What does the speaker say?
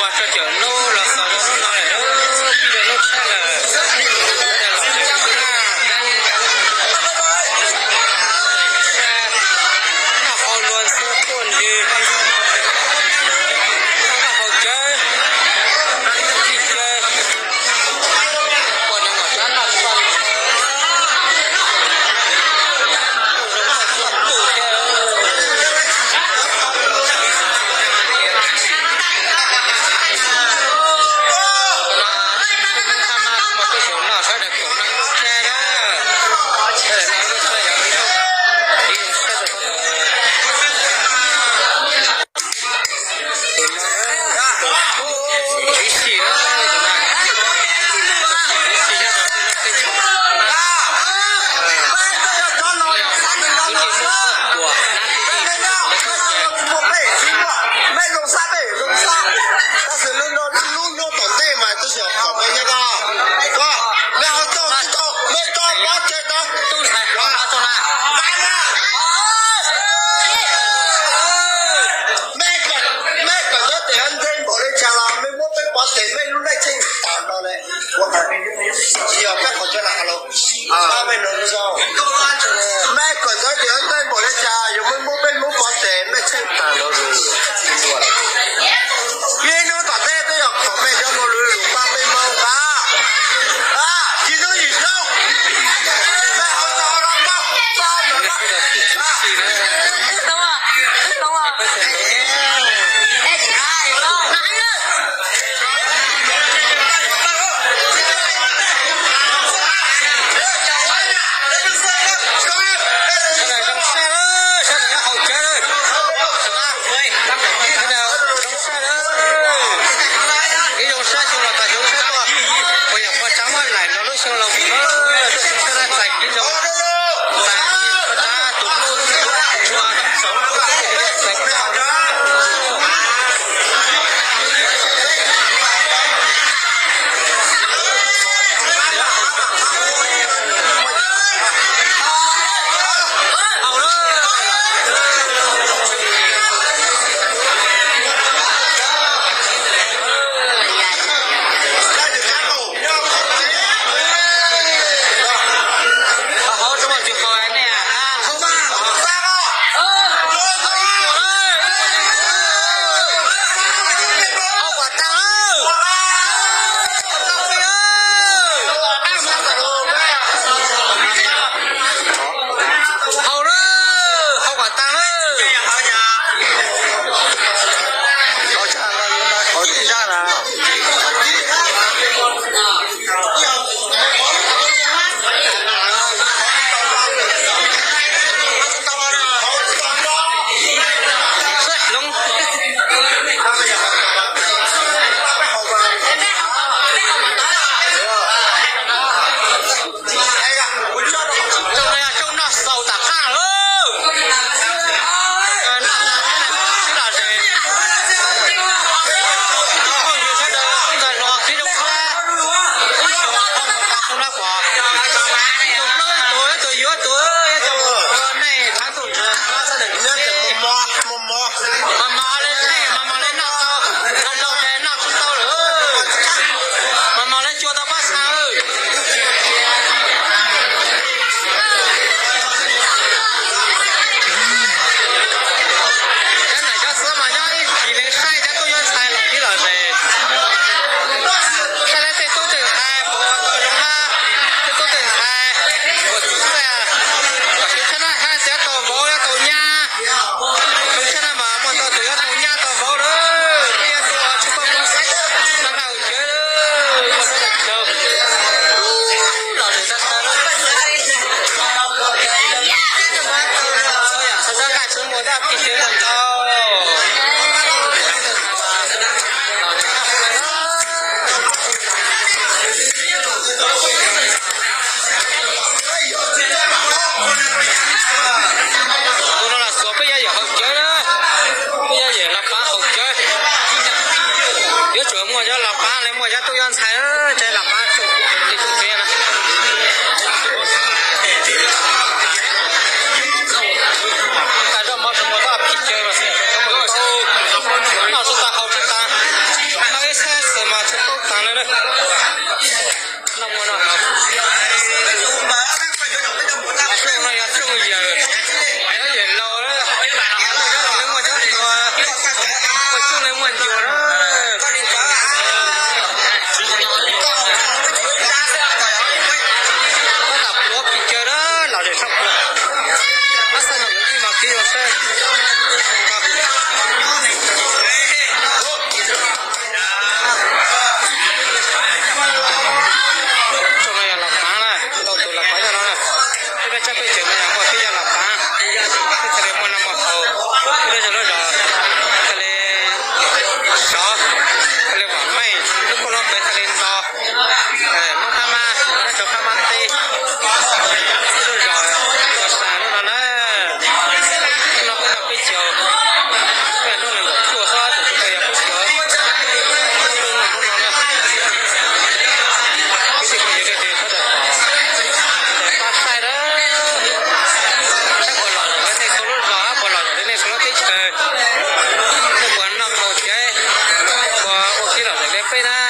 Tso cov hnub los xaus rau hnub no lawm, ib hnub tshaj lawm. Noj hauv luag xwb tuaj nti, noj hauv cawv, ib cawv, ua neeg mam rov noj txog. Peb zoo sab, peb zoo sab, tab sis lub no, lub no tom ntej mas tab sis kom peb nyob koj, koj, mej ho tau tsis tau, mej tau pov tseg tau. Mej, mej kawm ntawv tias ntxhais npaum li cas los mej muab peb pov tseg, mej lub neej tsheej tag no ne. Tsis yog peb qhov chaw na, ha los, mej kawm ntawv tias ntxhais npaum li cas yog mej muab peb lub pov tseg, mej tsheej tag no. Ib hnub tom ntej twb yog kom mej cov hluas lwm lus pab peb Hmoob nqa, tsis hnub yim zaug, mej ho tau los tau, tau los. Sawv daws zoo sab lawm, sawv daws nyob hauv cawv lawm. Sawv daws zoo sab lawm. Ib zoo sab xyoo los tag xyoo sab tuaj, puas yog puas tsav muaj laim nrog lub xyoo los kuv sab laj txais kiv zoo. Txais kiv puas tsav tus lub tshua, txais kiv. Hau lawm, hau kom tag lawm. Tsoom no yog tsoom noj xaus tam qab lawm. Noj xaus tam qab lawm. Tus phooj ywg sawv daws txawj los qhib zoo qab. Ib tsoom phooj ywg tas txhua lab pom. Tus hlub tus, tus yuav tus, tus nej thab tus ntawd sawv daws. Mos mos li tej, mos mos li noj tau, noj tau ces noj tsis tau lawm. Mos mos li cua tau pab xa. Cov nam cov xwb mas nyob ib chim nees saib cov tub cov ntxhais los tib los zes. Saib lawv tej tub tej ntxhais puas ua tau zoo na, tej tub tej ntxhais puas txawj, kom tsis tshaj na hab txiav tau vauv yuav tau nyab. Zoo tshaj na mas muaj ntau tus yuav tau nyab tau vauv lawm, peb yuav tau tsis tau tau xav na na ua cawv lawm, ua tau tau los lwm tau tau lawm. Xav xav nqaij tsis muaj dab phi cawv los tau. Tus no los xuas peb yaj yawm haus cawv na, peb yaj yawm los pab haus cawv. Yuav tsum muaj cov los pab li muaj cov tub cov ntxhais, ces los pab txhua txhua tsev na. Tag zoj mov sawv mus tau phi cawv los xwb, noj tsis tau haus tsis tau. Tub le muaj ncua na. Tab tom pluav pes tsawg na, lom zem tshaj plaws. Tab sis no kuv ib mas khib zoo saib. Tsoom no yog Los Paav na, ntau tus Los Paav nyob no na. Peb peb tshab peb tsev no yog npua peb yog Los Paav. Peb txhais li muaj noj muaj haus, peb lub zej lub zos txhais li sov, txhais li vam meej, lub koob lub npe txhais li nto. Hmoob Phab Mab, nyob rau Phab Mab teb, peb lub zos Los Xas lub no na. Hnub no peb noj peb caug, peb hnub nees nkaum cuaj xwb tus tub yog peb caug, peb noj hnub no na. Kwv tij phooj ywg sawv daws, pab saib na, saib puas lom zem li nej txhua lub zos, puas lom zem li nej txhua lub teb chaws, nej puas noj qab haus cev, puas ua kev lom zem li peb na.